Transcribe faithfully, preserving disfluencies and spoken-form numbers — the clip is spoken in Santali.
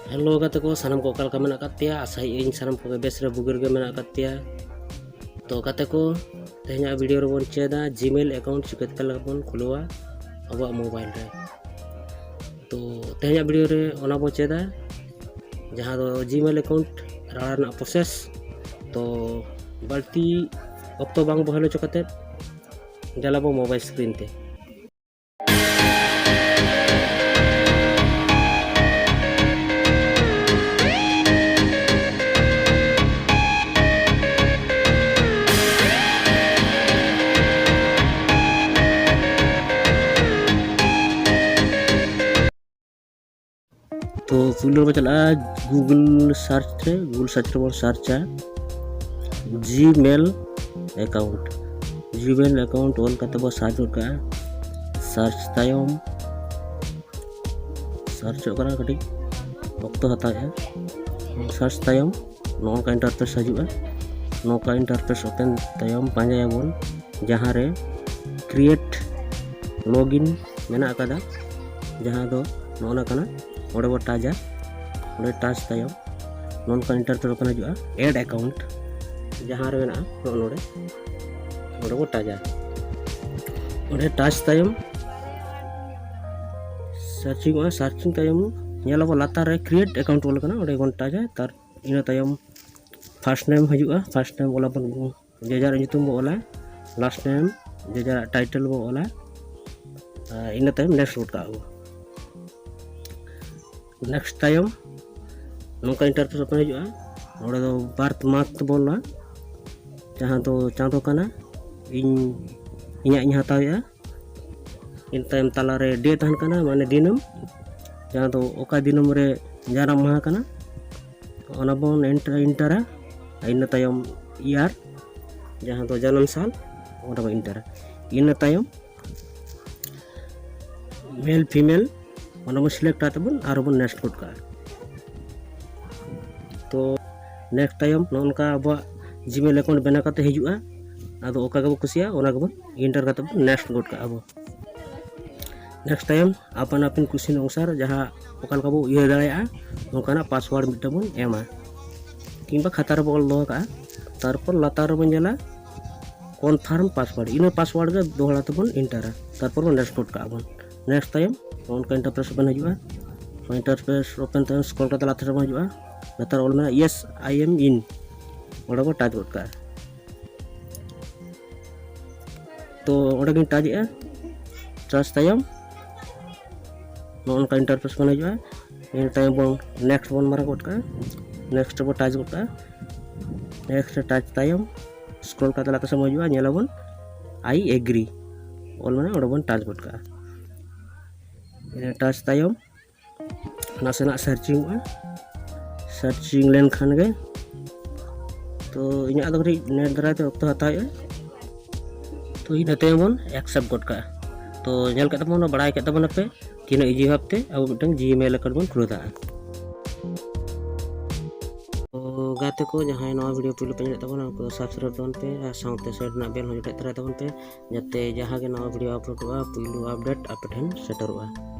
ᱦᱮᱞᱳ ᱜᱟᱛᱮ ᱠᱚ, ᱥᱟᱱᱟᱢ ᱠᱚ ᱚᱠᱟ ᱞᱮᱠᱟ ᱢᱮᱱᱟᱜ ᱟᱠᱟᱫ ᱯᱮᱭᱟ? ᱟᱥᱟᱭᱮᱫ ᱟᱹᱧ ᱥᱟᱱᱟᱢ ᱠᱚᱜᱮ ᱵᱮᱥ ᱨᱮ ᱵᱩᱜᱤ ᱨᱮᱜᱮ ᱢᱮᱱᱟᱜ ᱟᱠᱟᱫ ᱯᱮᱭᱟ᱾ ᱛᱚ ᱜᱟᱛᱮ ᱠᱚ, ᱛᱮᱦᱮᱧᱟᱜ ᱵᱷᱤᱰᱤᱭᱳ ᱨᱮᱵᱚᱱ ᱪᱮᱫᱟ ᱡᱤᱢᱮᱞ ᱮᱠᱟᱣᱩᱱᱴ ᱪᱤᱠᱟᱹ ᱞᱮᱠᱟ ᱵᱚᱱ ᱠᱷᱩᱞᱟᱹᱣᱟ ᱟᱵᱚᱣᱟᱜ ᱢᱳᱵᱟᱭᱤᱞ ᱨᱮ᱾ ᱛᱚ ᱛᱮᱦᱮᱧᱟᱜ ᱵᱷᱤᱰᱤᱭᱳ ᱨᱮ ᱚᱱᱟ ᱵᱚ ᱪᱮᱫᱟ, ᱡᱟᱦᱟᱸ ᱫᱚ ᱡᱤᱢᱮᱞ ᱮᱠᱟᱣᱩᱱᱴ ᱨᱟᱲᱟ ᱨᱮᱱᱟᱜ ᱯᱨᱚᱥᱮᱥ᱾ ᱛᱚ ᱵᱟᱹᱲᱛᱤ ᱚᱠᱛᱚ ᱵᱟᱝ ᱵᱚᱦᱮᱞ ᱦᱚᱪᱚ ᱠᱟᱛᱮᱫ, ᱫᱮᱞᱟ ᱵᱚ ᱢᱳᱵᱟᱭᱤᱞ ᱥᱠᱨᱤᱱ ᱛᱮ᱾ ᱛᱚ ᱯᱩᱭᱞᱩ ᱨᱮᱵᱚᱱ ᱪᱟᱞᱟᱜᱼᱟ ᱜᱩᱜᱩᱞ ᱥᱟᱨᱪ ᱨᱮ᱾ ᱜᱩᱜᱩᱞ ᱥᱟᱨᱪ ᱨᱮᱵᱚᱱ ᱥᱟᱨᱪᱟ ᱡᱤᱢᱮᱞ ᱮᱠᱟᱣᱩᱱᱴ᱾ ᱡᱤᱢᱮᱞ ᱮᱠᱟᱣᱩᱱᱴ ᱚᱞ ᱠᱟᱛᱮ ᱵᱚ ᱥᱟᱨᱪ ᱜᱚᱫ ᱠᱟᱜᱼᱟ᱾ ᱥᱟᱨᱪ ᱛᱟᱭᱚᱢ, ᱥᱟᱨᱪᱚᱜ ᱠᱟᱱᱟ, ᱠᱟᱹᱴᱤᱡ ᱚᱠᱛᱚ ᱦᱟᱛᱟᱣᱮᱫᱼᱟ᱾ ᱥᱟᱨᱪ ᱛᱟᱭᱚᱢ ᱱᱚᱜᱼᱚ ᱱᱚᱝᱠᱟ ᱤᱱᱴᱟᱨᱯᱷᱮᱥ ᱦᱤᱡᱩᱜᱼᱟ᱾ ᱱᱚᱝᱠᱟ ᱤᱱᱴᱟᱨᱯᱷᱮᱥ ᱚᱯᱮᱱ ᱛᱟᱭᱚᱢ ᱯᱟᱸᱡᱟᱭᱟᱵᱚᱱ ᱡᱟᱦᱟᱸ ᱨᱮ ᱠᱨᱤᱭᱮᱴ ᱞᱚᱜᱤᱱ ᱢᱮᱱᱟᱜ ᱟᱠᱟᱫᱟ, ᱡᱟᱦᱟᱸ ᱫᱚ ᱱᱚᱜᱼᱚ ᱱᱟ ᱠᱟᱱᱟ᱾ ᱚᱸᱰᱮ ᱵᱚ ᱴᱟᱪᱟ᱾ ᱚᱸᱰᱮ ᱴᱟᱪ ᱛᱟᱭᱚᱢ ᱱᱚᱝᱠᱟ ᱤᱱᱴᱟᱨᱯᱷᱮᱥ ᱚᱯᱮᱱ ᱦᱤᱡᱩᱜᱼᱟ᱾ ᱮᱰ ᱮᱠᱟᱣᱩᱱᱴ ᱡᱟᱦᱟᱸ ᱨᱮ ᱢᱮᱱᱟᱜᱼᱟ, ᱱᱚᱜᱼᱚ ᱱᱚᱰᱮ, ᱱᱚᱰᱮ ᱵᱚ ᱴᱟᱪᱟ᱾ ᱚᱸᱰᱮ ᱴᱟᱪ ᱛᱟᱭᱚᱢ ᱥᱟᱨᱪᱤᱝᱚᱜᱼᱟ᱾ ᱥᱟᱨᱪᱤᱝ ᱛᱟᱭᱚᱢ ᱧᱮᱞ ᱟᱵᱚ ᱞᱟᱛᱟᱨ ᱨᱮ ᱠᱨᱤᱭᱮᱴ ᱮᱠᱟᱣᱩᱱᱴ ᱚᱞ ᱟᱠᱟᱱᱟ, ᱚᱸᱰᱮ ᱵᱚᱱ ᱴᱟᱪᱟ᱾ ᱛᱟᱨ ᱤᱱᱟᱹ ᱛᱟᱭᱚᱢ ᱯᱷᱟᱨᱥᱴ ᱱᱮᱢ ᱦᱤᱡᱩᱜᱼᱟ᱾ ᱯᱷᱟᱨᱥᱴ ᱱᱮᱢ ᱚᱞ ᱟᱵᱚᱱ, ᱡᱮ ᱡᱟᱨᱟᱜ ᱧᱩᱛᱩᱢ ᱵᱚ ᱚᱞᱟ, ᱞᱟᱥᱴ ᱱᱮᱢ ᱡᱮ ᱡᱟᱨᱟᱜ ᱴᱟᱭᱴᱮᱞ ᱵᱚ ᱚᱞᱟ, ᱟᱨ ᱤᱱᱟᱹ ᱛᱟᱭᱚᱢ ᱱᱮᱠᱥᱴ ᱜᱚᱫ ᱠᱟᱜᱼᱟ ᱵᱚ᱾ ᱱᱮᱠᱥᱴ ᱛᱟᱭᱚᱢ ᱱᱚᱝᱠᱟ ᱤᱱᱴᱟᱨᱯᱷᱮᱥ ᱚᱯᱮᱱ ᱦᱤᱡᱩᱜᱼᱟ᱾ ᱱᱚᱰᱮ ᱫᱚ ᱵᱟᱨᱛᱷ ᱢᱟᱱᱛᱷ ᱵᱚᱱ ᱚᱞᱟ, ᱡᱟᱦᱟᱸ ᱫᱚ ᱪᱟᱸᱫᱳ ᱠᱟᱱᱟ, ᱤᱧ, ᱤᱧᱟᱹᱜ ᱤᱧ ᱦᱟᱛᱟᱣᱮᱜᱼᱟ᱾ ᱤᱱᱟᱹ ᱛᱟᱭᱚᱢ ᱛᱟᱞᱟᱨᱮ ᱰᱮ ᱛᱟᱦᱮᱱ ᱠᱟᱱᱟ, ᱢᱟᱱᱮ ᱫᱤᱱᱟᱹᱢ, ᱡᱟᱦᱟᱸ ᱫᱚ ᱚᱠᱟ ᱫᱤᱱᱟᱹᱢ ᱨᱮ ᱡᱟᱱᱟᱢ ᱢᱟᱦᱟ ᱠᱟᱱᱟ, ᱚᱱᱟ ᱵᱚᱱ ᱮᱱᱴᱟᱨᱟ᱾ ᱤᱱᱟᱹ ᱛᱟᱭᱚᱢ ᱤᱭᱟᱨ, ᱡᱟᱦᱟᱸ ᱫᱚ ᱡᱟᱱᱟᱢ ᱥᱟᱞ, ᱚᱱᱟ ᱵᱚᱱ ᱮᱱᱴᱟᱨᱟ᱾ ᱤᱱᱟᱹ ᱛᱟᱭᱚᱢ ᱢᱮᱞ ᱯᱷᱤᱢᱮᱞ, ᱚᱱᱟ ᱵᱚᱱ ᱥᱤᱞᱮᱠᱴ ᱠᱟᱛᱮ ᱵᱚᱱ ᱟᱨᱦᱚᱸ ᱵᱚᱱ ᱱᱮᱠᱥᱴ ᱜᱚᱫ ᱠᱟᱜᱼᱟ᱾ ᱛᱚ ᱱᱮᱠᱥᱴ ᱛᱟᱭᱚᱢ ᱱᱚᱜᱼᱚ ᱱᱚᱝᱠᱟ ᱟᱵᱚᱣᱟᱜ ᱡᱤᱢᱮᱞ ᱮᱠᱟᱣᱩᱱᱴ ᱵᱮᱱᱟᱣ ᱠᱟᱛᱮ ᱦᱤᱡᱩᱜᱼᱟ᱾ ᱟᱫᱚ ᱚᱠᱟ ᱜᱮᱵᱚ ᱠᱩᱥᱤᱭᱟᱜᱼᱟ, ᱚᱱᱟ ᱜᱮᱵᱚᱱ ᱮᱱᱴᱟᱨ ᱠᱟᱛᱮ ᱵᱚᱱ ᱱᱮᱠᱥᱴ ᱜᱚᱫ ᱠᱟᱜᱼᱟ ᱵᱚ᱾ Next time ᱟᱯᱟᱱ ᱟᱹᱯᱤᱱ ᱠᱩᱥᱤ ᱚᱱᱩᱥᱟᱨ ᱡᱟᱦᱟᱸ ᱚᱠᱟ ᱞᱮᱠᱟ ᱵᱚ ᱩᱭᱦᱟᱹᱨ ᱫᱟᱲᱮᱭᱟᱜᱼᱟ, ᱚᱱᱠᱟᱱᱟᱜ password ᱢᱤᱫᱴᱟᱝ ᱵᱚᱱ ᱮᱢᱟ, ᱠᱤᱝᱵᱟ ᱠᱷᱟᱛᱟ ᱨᱮᱵᱚ ᱚᱞ ᱫᱚᱦᱚ ᱠᱟᱜᱼᱟ᱾ ᱛᱟᱨᱯᱚᱨ ᱞᱟᱛᱟᱨ ᱨᱮᱵᱚᱱ ᱧᱮᱞᱟ confirm password, ᱤᱱᱟᱹ password ᱜᱮ ᱫᱚᱦᱲᱟ ᱛᱮᱵᱚᱱ ᱮᱱᱴᱟᱨᱟ᱾ ᱛᱟᱨᱯᱚᱨ ᱵᱚᱱ next ᱜᱚᱫ ᱠᱟᱜᱼᱟ ᱵᱚᱱ᱾ Next time ᱚᱱᱠᱟ interface open ᱦᱤᱡᱩᱜᱼᱟ᱾ Interface open ᱛᱟᱭᱚᱢ scroll ᱠᱟᱛᱮ ᱞᱟᱛᱟᱨ ᱨᱮᱵᱚᱱ ᱦᱤᱡᱩᱜᱼᱟ᱾ ᱞᱟᱛᱟᱨ ᱚᱞ ᱢᱮᱱᱟᱜᱼᱟ yes I am in, ᱚᱸᱰᱮ ᱵᱚᱱ touch ᱜᱚᱫ ᱠᱟᱜᱼᱟ᱾ ᱛᱚ ᱚᱸᱰᱮ ᱜᱤᱧ touch ᱮᱜᱼᱟ᱾ Touch ᱛᱟᱭᱚᱢ ᱱᱚᱜᱼᱚ ᱱᱚᱝᱠᱟ interface ᱵᱚᱱ ᱦᱤᱡᱩᱜᱼᱟ᱾ ᱤᱱᱟᱹ ᱛᱟᱭᱚᱢ ᱵᱚᱱ next ᱵᱚᱱ ᱢᱟᱨᱟᱝ ᱜᱚᱫ ᱠᱟᱜᱼᱟ᱾ Next ᱨᱮᱵᱚᱱ touch ᱜᱚᱫ ᱠᱟᱜᱼᱟ᱾ Next ᱨᱮ touch ᱛᱟᱭᱚᱢ scroll ᱠᱟᱛᱮ ᱞᱟᱛᱟᱨ ᱥᱮᱫ ᱵᱚᱱ ᱦᱤᱡᱩᱜᱼᱟ, ᱧᱮᱞᱟᱵᱚᱱ I agree ᱚᱞ ᱢᱮᱱᱟᱜᱼᱟ, ᱚᱸᱰᱮ ᱵᱚᱱ touch ᱜᱚᱫ ᱠᱟᱜᱼᱟ᱾ ᱤᱱᱟᱹ touch ᱛᱟᱭᱚᱢ ᱱᱟᱥᱮᱱᱟᱜ searchingᱚᱜᱼᱟ᱾ Searching ᱞᱮᱱᱠᱷᱟᱱ ᱜᱮ, ᱛᱚ ᱤᱧᱟᱹᱜ ᱫᱚ ᱠᱟᱹᱴᱤᱡ net ᱫᱟᱨᱟᱭ ᱛᱮ ᱚᱠᱛᱚ ᱦᱟᱛᱟᱣᱮᱫᱼᱟ᱾ ᱛᱚ ᱤᱱᱟᱹ ᱛᱟᱭᱚᱢ ᱵᱚᱱ accept ᱜᱚᱫ ᱠᱟᱜᱼᱟ᱾ ᱛᱚ ᱧᱮᱞ ᱠᱮᱫ ᱛᱟᱵᱚᱱ, ᱵᱟᱲᱟᱭ ᱠᱮᱫ ᱛᱟᱵᱚᱱᱟᱯᱮ ᱛᱤᱱᱟᱹᱜ easy ᱵᱷᱟᱵᱛᱮ ᱟᱵᱚ ᱢᱤᱫᱴᱟᱝ Gmail account ᱵᱚᱱ ᱠᱷᱩᱞᱟᱹᱣ ᱫᱟᱲᱮᱭᱟᱜᱼᱟ᱾ ᱛᱚ ᱜᱟᱛᱮ ᱠᱚ, ᱡᱟᱦᱟᱸᱭ ᱱᱚᱣᱟ video ᱯᱩᱭᱞᱩ ᱯᱮ ᱧᱮᱞᱮᱫ ᱛᱟᱵᱚᱱᱟ, ᱩᱱᱠᱩ ᱫᱚ subscribe ᱛᱟᱵᱚᱱ ᱯᱮ ᱟᱨ ᱥᱟᱶᱛᱮ side ᱨᱮᱱᱟᱜ bell ᱦᱚᱸ ᱡᱚᱴᱮᱫ ᱛᱚᱨᱟᱭ ᱛᱟᱵᱚᱱ ᱯᱮ, ᱡᱟᱛᱮ ᱡᱟᱦᱟᱸ ᱜᱮ ᱱᱟᱣᱟ video uploadᱚᱜᱼᱟ, ᱯᱩᱭᱞᱩ update ᱟᱯᱮ ᱴᱷᱮᱱ ᱥᱮᱴᱮᱨᱚᱜᱼᱟ᱾